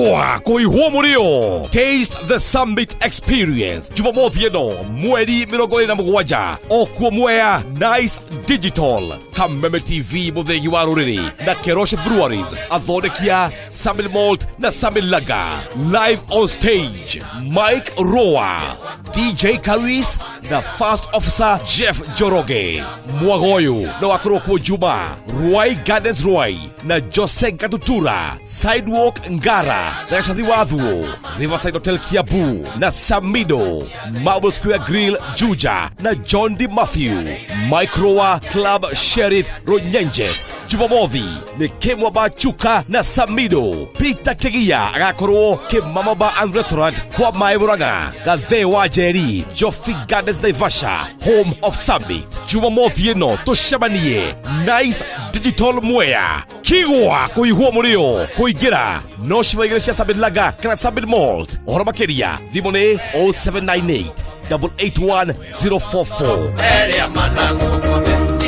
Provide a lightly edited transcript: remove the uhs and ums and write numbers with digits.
Kigwa kũihwo mũrĩo. Taste the Summit Experience Jumamothi ĩno mweri 27 okuo Mwea. Nice Digital, Kameme TV, mũthĩgi wa rũrĩrĩ, na Keroche Breweries athondekia Summit Malt na Summit Lager. Live on stage, Mike Roa, DJ Karis na First Officer Jeff Njoroge. Mwaga ũyũ no wakorwo kuo Juma Ruai Gardens Ruai na Jose Gatutura, Sidewalk Ngara na Gacathi wa Thuo, Riverside Hotel Kiambu na Samido, Marble Square Grill Juja na John D. Matthew, Microwa Club Sheriff Runyenjes. Jumamothi nĩ Kĩmwamba Chuka na Samido. Peter Kĩgia agakorwo Kĩmama Bar and Restaurant kwa Maĩ Murang'a, Gathee wa Njeri, Joffrey Gardens Naivasha, home of Summit. Jumamothi ĩno tũcemanie Nice Digital Mwea. Kigwa kũihwo mũrĩo. Kũingĩra no ciringi 2 cia Summit Lager kana Summit Malt. Ũhoro makĩria thimũ nĩ 0798 881 044. Erĩa managwo.